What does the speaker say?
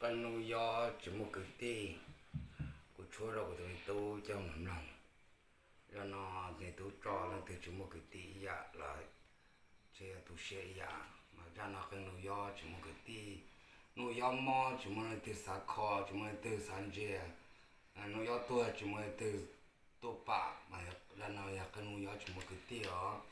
Hnub Yob tsis muaj kwv tij, kuv tshuab rau kuv tus me tub coj mus mloog. Zaj no tus me tub tso, leej twg tsis muaj kwv tij ib yam los tsis yog tu siab ib yam. Mas zaj no qee Hnub Yob tsis muaj kwv tij, Hnub Yob mob tsis muaj leej twg xav kho, tsis muaj leej twg xav ntsia, Hnub Yob tuag tsis muaj leej twg tuaj pam. Mas zaj no yog qee Hnub Yob tsis muaj kwv tij os.